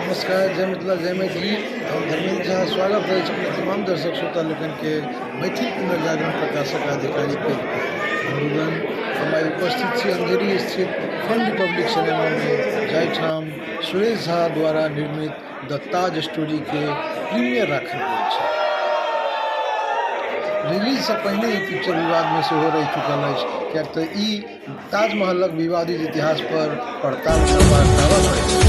नमस्कार, जय मिथिला, जय मैथिली। हम धर्मेंद्र झा स्वागत करै छी अपने तमाम दर्शक श्रोता लोकनिके मैथिल पुनर्जागरण प्रकाशक आधिकारिक पेज पर। बंधुगण, हम आइ उपस्थित छी अंधेरी स्थित फन रिपब्लिक सिनेमामे, जाहिठाम सुरेश झा द्वारा निर्मित द ताज स्टोरीके प्रीमियर राखल गेल छै। रिलीजसँ पहिने ई पिक्चर विवादमे सेहो रहि चुकल अछि, किएक तऽ ई ताजमहलक विवादित इतिहास पर पड़ताल करबाक दावा करैत अछि।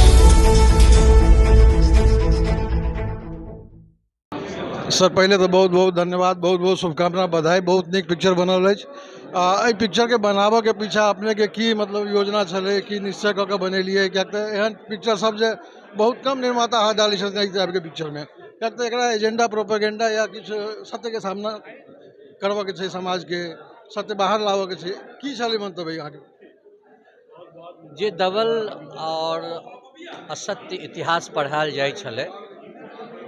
सर, पहिले तऽ बहुत बहुत धन्यवाद, बहुत बहुत शुभकामना, बधाई। बहुत नीक पिक्चर बनल अछि। एहि पिक्चरके बनाबऽके पीछा अपनेके की मतलब योजना छलै, की निश्चय कऽ कऽ बनेलियै? किएक तऽ एहन पिक्चर सब जे बहुत कम निर्माता हाथ डालै छथिन एहि टाइपके पिक्चरमे, किएक तऽ एकरा एजेंडा, प्रोपेगेंडा या किछु सत्यके सामना करबऽके छै, समाजके सत्य बाहर लाबऽके छै। की छलै मंतव्य अहाँके? जे दबल आओर असत्य इतिहास पढ़ायल जाइ छलै,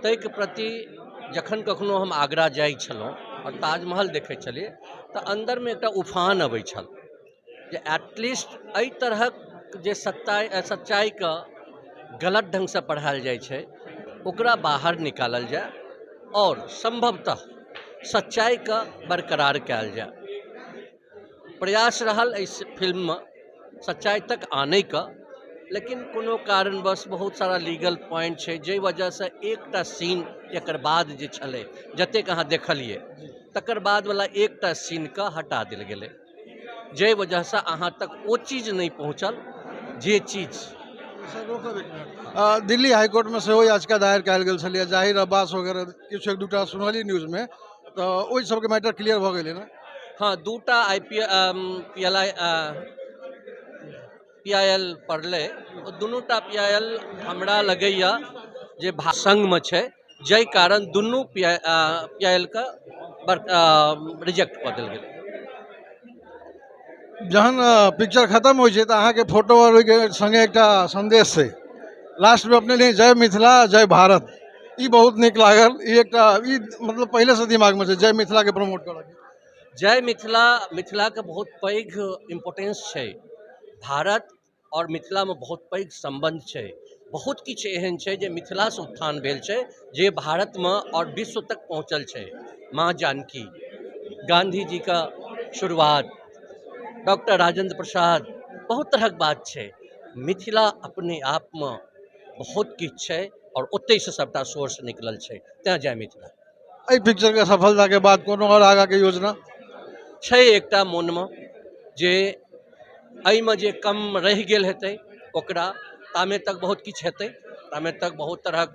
ताहिके प्रति जखन कखनो हम आगरा जाइ छलहुँ आओर ताजमहल देखै छलियै, तऽ अन्दरमे एकटा उफान अबै छल जे एटलीस्ट एहि तरहक जे सच्चाइके गलत ढङ्गसँ पढ़ायल जाइ छै, ओकरा बाहर निकालल जाय आओर सम्भवतः सच्चाइके बरकरार कयल जाय। प्रयास रहल एहि फिल्ममे सच्चाइ तक आनैके, लेकिन कोनो कारणवश बहुत सारा लीगल पॉइंट छै, जाहि वजहसँ एकटा सीन एकर बाद जे छलै, जतेक अहाँ देखलियै, तकर बादवला एकटा सीनके हटा देल गेलै, जाहि वजहसँ अहाँ तक ओ चीज नहि पहुँचल जे चीज। दिल्ली हाईकोर्टमे सेहो याचिका दायर कयल गेल छलैए, जाहिर अब्बास वगैरह किछु एक दूटा सुनलियै न्यूजमे, तऽ ओहि सबके मैटर क्लियर भऽ गेलै ने? हँ, दूटा I P P L I P I L पड़लै। ओ दुनूटा पी I L हमरा लगैए जे सङ्गमे छै, जाहि कारण दुनू पी I L के रिजेक्ट कऽ देल गेलै। जहन पिक्चर खतम होइ छै तऽ अहाँके फोटो आओर ओहिके सङ्गे एकटा सन्देश छै लास्टमे अपने लिए, जय मिथिला जय भारत। ई बहुत नीक लागल। ई एकटा ई मतलब पहिलेसँ दिमागमे छै जय मिथिलाके प्रमोट करऽके? जय मिथिला। मिथिलाके बहुत पैघ इम्पोर्टेंस छै। भारत आओर मिथिलामे बहुत पैघ सम्बन्ध छै। बहुत किछु एहन छै जे मिथिलासँ उत्थान भेल छै, जे भारतमे आओर विश्व तक पहुँचल छै। माँ जानकी, गाँधी जीके शुरुआत, डॉक्टर राजेन्द्र प्रसाद, बहुत तरहक बात छै। मिथिला अपने आपमे बहुत किछु छै आओर ओतहिसँ सभटा सोर्स निकलल छै, तेँ जय मिथिला। एहि पिक्चरके सफलताके बाद कोनो आओर आगाँके योजना? छै एकटा मोनमे जे एहिमे जे कम रहि गेल हेतै ओकरा तामे तक बहुत किछु हेतै। तामे तक बहुत तरहक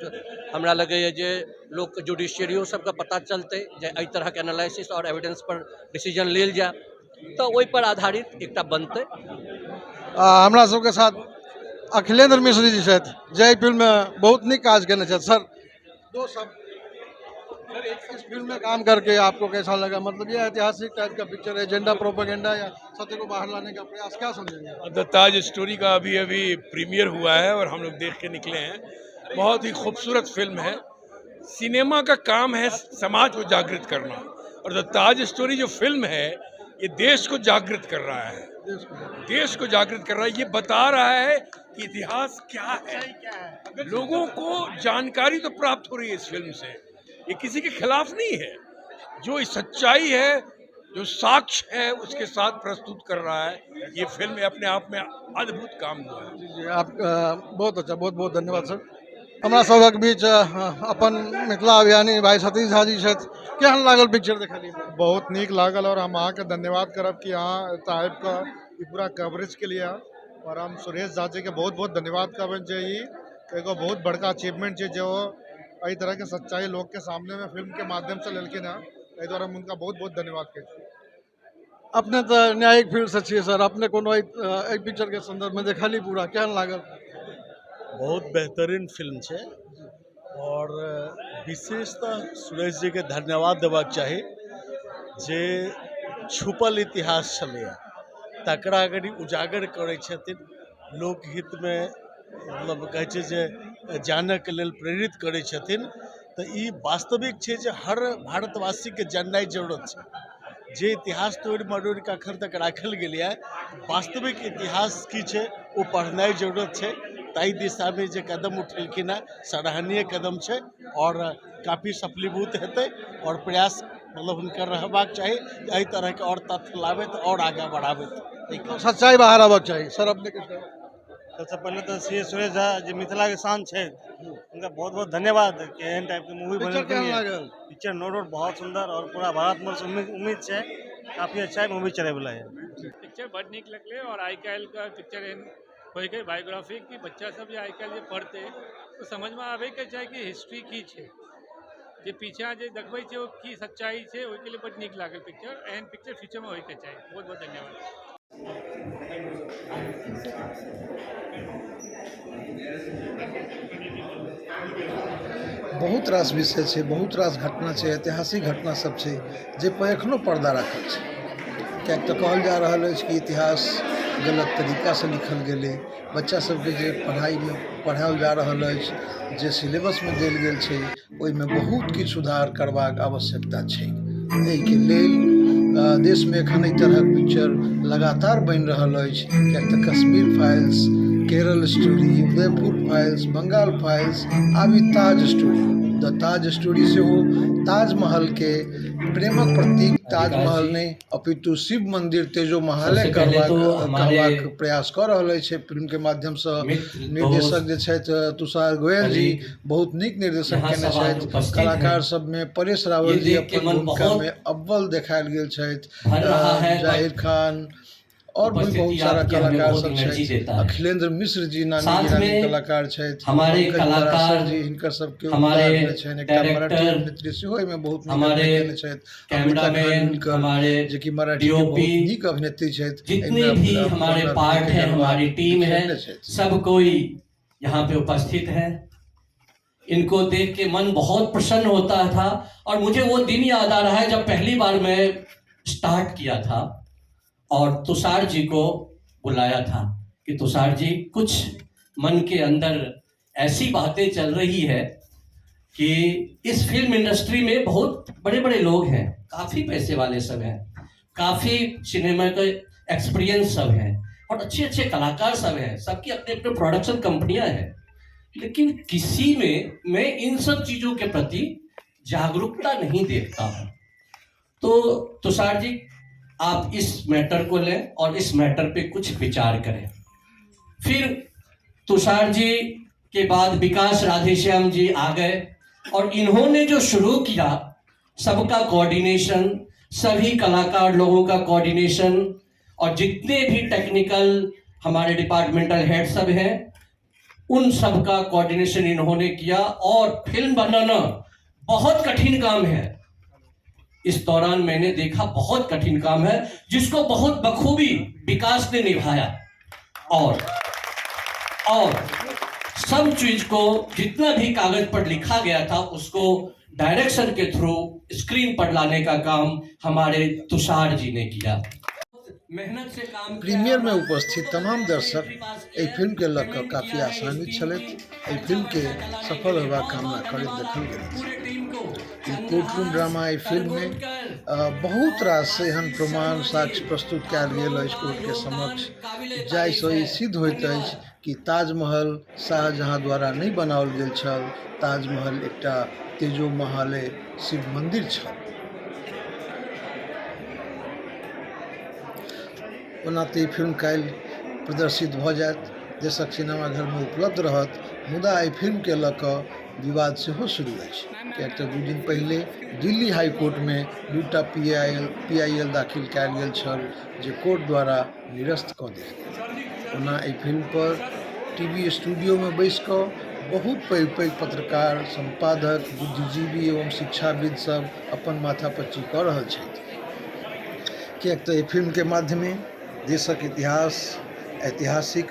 हमरा लगैए जे लोक जुडिशियरियो सबके पता चलतै जे एहि तरहक एनालिसिस आओर एविडेंस पर डिसीजन लेल जाय, तऽ ओहिपर आधारित एकटा बनतै। हमरा सबके साथ अखिलेंद्र मिश्र जी छथि, जे एहि फिल्ममे बहुत नीक काज केने छथि। सर, दो शब्द, इस फिल्म में काम करके आपको कैसा लगा? मतलब ये ऐतिहासिक टाइप का पिक्चर है, एजेंडा, प्रोपेगेंडा या सत्य को बाहर लाने का प्रयास, क्या समझेंगे? The Taj story का अभी अभी प्रीमियर हुआ है और हम लोग देख के निकले हैं। बहुत ही खूबसूरत फिल्म है। सिनेमा का काम है समाज को जागृत करना और the Taj story जो फिल्म है, ये देश को जागृत कर रहा है, देश को जागृत कर रहा है। ये बता रहा है कि इतिहास क्या है। लोगों को जानकारी तो प्राप्त हो रही है इस फिल्म से। ये किसी के खिलाफ नहीं है। जो सच्चाई है, जो साक्ष्य है, उसके साथ प्रस्तुत कर रहा है। ये फिल्म अपने आप में अद्भुत काम हुआ है। जी, आप बहुत अच्छा, बहुत बहुत धन्यवाद सर। हमरा सभक बीच अपन मिथिला अभियानी भाई सतीश झा जी छथि। केहन लागल पिक्चर देखलियै? बहुत नीक लागल और हम अहाँके धन्यवाद करब कि अहाँ एतऽ आबि कऽ ई पूरा कवरेज केलियै और हम सुरेश झा जीके बहुत बहुत धन्यवाद कहबनि जे ई एगो बहुत बड़का अचीवमेंट छै जे ओ एहि तरहके सच्चाई लोकके सामनेमे फिल्मके माध्यमसँ लेलखिन हेँ। एहि दुआरे हम हुनका बहुत बहुत धन्यवाद कहै छी। अपने तऽ न्यायिक फील्डसँ छियै सर, अपने कोनो एहि पिक्चरके सन्दर्भमे देखलियै पूरा, केहन लागल? बहुत बेहतरीन फिल्म छै और विशेषतः सुरेश जीके धन्यवाद देबाक चाही जे छुपल इतिहास छलैए तकरा अगर ई उजागर करै छथिन, लोकहितमे मतलब कहै छै जे जानयके लेल प्रेरित करै छथिन, तऽ ई वास्तविक छै जे हर भारतवासीके जाननाइ जरूरत छै जे इतिहास तोड़ि मरोड़ि कऽ एखन तक राखल गेलैए, वास्तविक इतिहास की छै, ओ पढ़नाइ जरूरत छै। ताहि दिशामे जे कदम उठेलखिन हेँ सराहनीय कदम छै आओर काफी सफलीभूत हेतै आओर प्रयास मतलब हुनकर रहबाक चाही जे एहि तरहके आओर तथ्य लाबैत आओर आगाँ बढ़ाबैत। सच्चाइ बाहर आबक चाही। सर, अपने किछु कहब? सबसँ पहिले तऽ श्री सुरेश झा जे मिथिलाके शान छै, हुनका बहुत बहुत धन्यवाद कि एहन टाइपके मूवी पिक्चर बनेलखिन। केहन यऽ लागल? पिक्चर नो डाउट बहुत सुंदर और पूरा भारतवर्ष उम्मीद उम्मीद छै, काफी अच्छा मूवी चलैवला है। पिक्चर बड नीक लगलै और आइ काल्हिके पिक्चर एहन होइके बायोग्राफी कि बच्चा सब जे आइ काल्हि जे पढ़तै तऽ समझमे आबैके चाही कि हिस्ट्री की छै, जे पीछा जे देखबै छै ओ की सच्चाइ छै। ओहिके लिए बड नीक लागल पिक्चर। एहन पिक्चर फ्यूचरमे होइके चाही। बहुत बहुत धन्यवाद। बहुत रास विषय छै, बहुत रास घटना छै, ऐतिहासिक घटना सब छै जे पर एखनो पर्दा राखल छै, किएक तऽ कहल जा रहल अछि कि इतिहास गलत तरीकासँ लिखल गेलै। बच्चा सबके जे पढ़ाइमे पढ़ाओल जा रहल अछि, जे सिलेबसमे देल गेल छै, ओहिमे बहुत किछु सुधार करबाक आवश्यकता छै। एहिके लेल देशमे एखन एहि तरहक पिक्चर लगातार बनि रहल अछि, किएक तऽ Kashmir files, Kerala story, Udaipur files, Bengal files, आब ई ताज स्टोरी, द ताज स्टोरी सेहो ताजमहलके प्रेमक प्रतीक ताजमहल नहि अपितु शिव मंदिर तेजो महालय सबसे पहले करबाक तो हमारे कहबाक प्रयास कऽ रहल अछि। फिल्मके माध्यमसँ मित्र, निर्देशक दोस्त, जे छथि तुषार गोयल जी कलीग, बहुत नीक निर्देशन यहाँ केने सब आज छथि। उपस्थित कलाकार हैं। सबमे परेश ये रावल जी देख के अपन मन भूमिकामे बहुत अव्वल देखायल गेल छथि। भर रहा है, जाहिर बट खान और भी बहुत उपस्थिति सारा आपकी हमें कलाकार बहुत सब एनर्जी छथि। देता है। अखिलेंद्र मिश्र जी नामी साथ गिरामी में कलाकार छथि। हमारे पंकज कलाकार, पराशर जी, हिनकर सबके हमारे योगदान छनि। एकटा मराठी डायरेक्टर, अभिनेत्री सेहो एहिमे बहुत नीक हमारे अभिनय केने छथि, अमृता कैमरामैन, खानविलकर, हमारे जे कि मराठी के बहुत डीओपी, नीक अभिनेत्री छथि, जितने एहिमे भी अपन हमारे अभिनय पार्ट के हैं, गरबा हमारी टीम है, बिखेरने छथि। सब कोई यहाँ पे उपस्थित है। इनको देख के मन बहुत प्रसन्न होता था और मुझे वो दिन याद आ रहा है जब पहली बार मैं स्टार्ट किया था और तुषार जी को बुलाया था कि तुषार जी, कुछ मन के अंदर ऐसी बातें चल रही है कि इस फिल्म इंडस्ट्री में बहुत बड़े बड़े लोग हैं, काफ़ी पैसे वाले सब हैं, काफ़ी सिनेमा के एक्सपीरियंस सब हैं और अच्छे अच्छे कलाकार सब हैं, सबकी अपने अपने प्रोडक्शन कंपनियां हैं, लेकिन किसी में मैं इन सब चीज़ों के प्रति जागरूकता नहीं देखता हूँ। तो तुषार जी, आप इस मैटर को लें और इस मैटर पे कुछ विचार करें। फिर तुषार जी के बाद विकास राधेश्याम जी आ गए और इन्होंने जो शुरू किया सबका कोऑर्डिनेशन, सभी कलाकार लोगों का कोऑर्डिनेशन और जितने भी टेक्निकल हमारे डिपार्टमेंटल हेड सब हैं, उन सब का कोऑर्डिनेशन इन्होंने किया। और फिल्म बनाना बहुत कठिन काम है। इस दौरान मैंने देखा बहुत कठिन काम है, जिसको बहुत बखूबी विकास ने निभाया और सब चीज को जितना भी कागज पर लिखा गया था, उसको डायरेक्शन के थ्रू स्क्रीन पर लाने का काम हमारे तुषार जी ने किया। मेहनत से काम किया। प्रीमियर में उपस्थित तमाम दर्शक एहि फिल्म के लऽ कऽ काफी आशान्वित छलथि। एहि फिल्म के सफल होयबाक कामना करैत देखल गेल। ई कोर्टरूम ड्रामा एहि फिल्म में बहुत रास एहन प्रमाण साक्ष्य प्रस्तुत कयल गेल अछि कोर्टके समक्ष, जाहिसँ ई सिद्ध होइत अछि कि ताजमहल शाहजहाँ द्वारा नहि बनाओल गेल छल, ताजमहल एकटा तेजो महालय शिव मन्दिर छल। ओना तऽ ई फिल्म काल्हि प्रदर्शित भऽ जायत, देशक सिनेमाघरमे उपलब्ध रहत, मुदा एहि फिल्मके लऽ कऽ विवाद सेहो शुरू अछि, किएक तऽ 2 दिन पहिले दिल्ली हाईकोर्टमे 2टा पीआईएल दाखिल कयल गेल छल, जे कोर्ट द्वारा निरस्त कऽ देल गेल। ओना एहि फिल्म पर टीवी स्टूडियोमे बैसि कऽ बहुत पैघ पैघ पत्रकार, सम्पादक, बुद्धिजीवी एवं शिक्षाविद सब अपन माथापच्ची कऽ रहल छथि, किएक तऽ एहि फिल्मके माध्यमे देशक इतिहास, ऐतिहासिक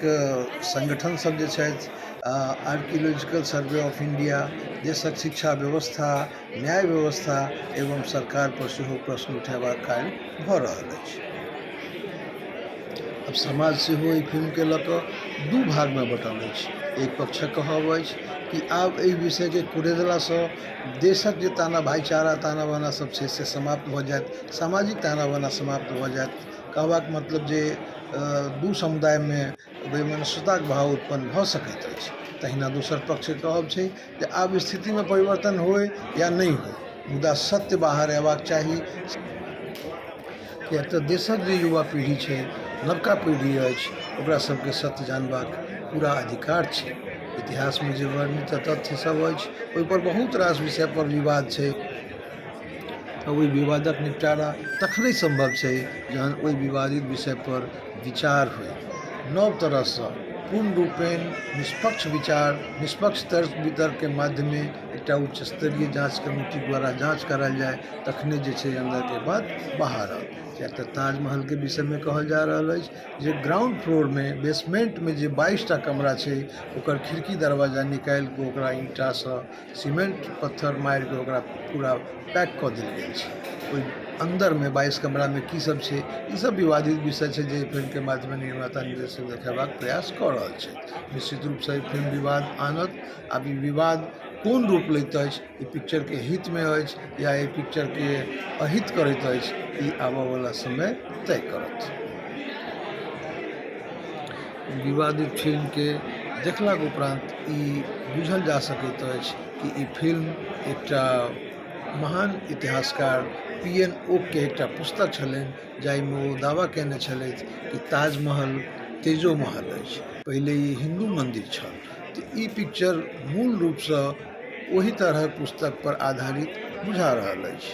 संगठन सब जे छथि, आर्कियोलॉजिकल सर्वे ऑफ इंडिया, देशक शिक्षा व्यवस्था, न्याय व्यवस्था एवं सरकार पर सेहो प्रश्न उठेबाक कार्य भऽ रहल अछि। आब समाज सेहो एहि फिल्मके लऽ कऽ 2 भागमे बँटल अछि। एक पक्षक कहब अछि कि आब एहि विषयके कुरेदलासँ देशक जे ताना भाईचारा, ताना बाना सब छै से समाप्त भऽ जायत, सामाजिक ताना बाना समाप्त भऽ जायत। कहबाक मतलब जे 2 समुदायमे वैमनस्यताक भाव उत्पन्न भऽ सकैत अछि। तहिना दोसर पक्षके कहब छै जे आब स्थितिमे परिवर्तन होइ या नहि होइ, मुदा सत्य बाहर अयबाक चाही। किएक तऽ देशक जे युवा पीढ़ी छै, नवका पीढ़ी अछि, ओकरा सबके सत्य जानबाक पूरा अधिकार छै। इतिहासमे जे वर्णित तथ्य सब अछि, ओहिपर बहुत रास विषयपर विवाद छै। ओहि विवादक निपटारा तखने सम्भव छै जहन ओहि विवादित विषयपर विचार होइ, नव तरहसँ पूर्ण रूपेण निष्पक्ष विचार, निष्पक्ष तर्क वितर्कके माध्यमे एकटा उच्च स्तरीय जाँच कमिटी द्वारा जाँच करायल जाय, तखने जे छै अन्दरके बात बाहर आओत। किएक तऽ ताजमहलके विषयमे कहल जा रहल अछि जे ग्राउंड फ्लोरमे बेसमेंटमे जे 22टा कमरा छै, ओकर खिड़की दरवाजा निकालि कऽ ओकरा ईंटासँ सीमेंट पत्थर मारि कऽ ओकरा पूरा पैक कऽ देल गेल छै। ओहि अन्दरमे 22 कमरामे की सब छै, ई सब विवादित विषय छै जे फिल्मके माध्यमे निर्माता निर्देशक देखेबाक प्रयास कऽ रहल छथि। निश्चित रूपसँ ई फिल्म विवाद आनत। आब ई विवाद कोन रूप लैत अछि, ई पिक्चरके हितमे अछि या एहि पिक्चरके अहित करैत अछि, ई आबयवला समय तय करत। विवादित फिल्मके देखलाक उपरान्त ई बुझल जा सकैत अछि कि ई फिल्म एकटा महान इतिहासकार पी एन ओकके एकटा पुस्तक छलनि, जाहिमे ओ दावा कयने छलथि कि ताजमहल तेजो महल अछि, पहिले ई हिन्दू मन्दिर छल। तऽ ई पिक्चर मूल रूपसँ ओहि तरहक पुस्तक पर आधारित बुझा रहल अछि।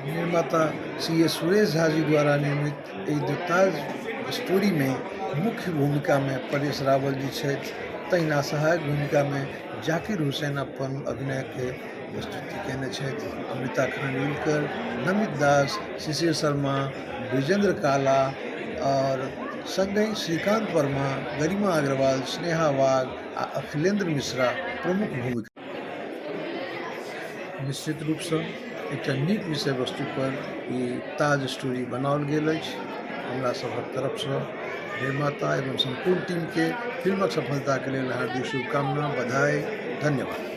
निर्माता सी ए सुरेश झा जी द्वारा निर्मित एहि द ताज स्टोरीमे मुख्य भूमिकामे परेश रावल जी छथि, तहिना सहायक भूमिकामे जाकिर हुसैन अपन अभिनयके प्रस्तुति कयने छथि। अमृता खानविलकर, नमित दास, शिशिर शर्मा, विजेंद्र काला आओर सङ्गहि श्रीकान्त वर्मा, गरिमा अग्रवाल, स्नेहा वाघ आ अखिलेंद्र मिश्रा प्रमुख भूमिका। निश्चित रूपसँ एकटा नीक विषय वस्तुपर ई ताज स्टोरी बनाओल गेल अछि। हमरा सभक तरफसँ निर्माता एवं सम्पूर्ण टीमके फिल्मक सफलताके लेल हार्दिक शुभकामना, बधाई, धन्यवाद।